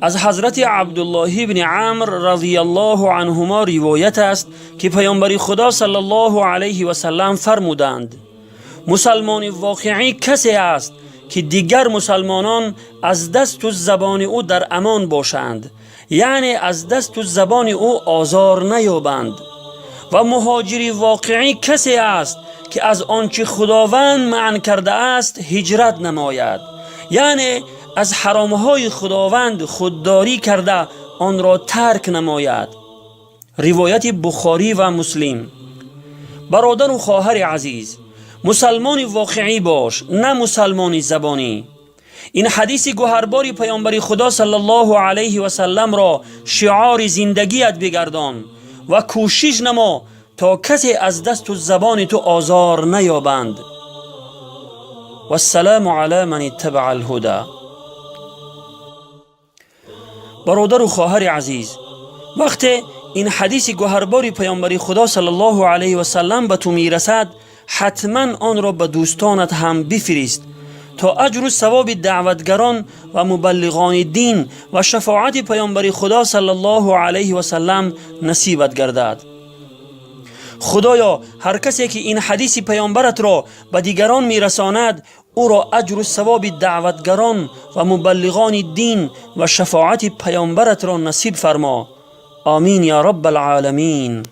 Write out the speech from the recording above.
از حضرت عبدالله بن عمرو رضی الله عنهما روایت است که پیامبر خدا صلی الله علیه و سلم فرمودند: مسلمان واقعی کسی است که دیگر مسلمانان از دست و زبان او در امان باشند، یعنی از دست و زبان او آزار نیابند. و مهاجر واقعی کسی است که از آنچه خداوند منع کرده است هجرت نماید، یعنی از حرامهای خداوند خودداری کرده آن را ترک نماید. روایت بخاری و مسلم. برادر و خواهر عزیز، مسلمان واقعی باش، نه مسلمان زبانی. این حدیث گوهربار پیامبر خدا صلی الله علیه و سلم را شعار زندگیت بگردان و کوشش نما تا کسی از دست و زبان تو آزار نیابند. والسلام علی من اتبع الهدی. برادر و خواهر عزیز، وقتی این حدیث گوهربار پیامبر خدا صلی الله علیه و سلم به تو میرسد، حتما آن را به دوستانت هم بفرست تا اجر و ثواب دعوتگران و مبلغان دین و شفاعت پیامبر خدا صلی الله علیه و سلم نصیبت گردد. خدایا، هر کسی که این حدیث پیامبرت را به دیگران میرساند، او را اجر و ثواب دعوتگران و مبلغان دین و شفاعت پیامبرت را نصیب فرما. آمین یا رب العالمین.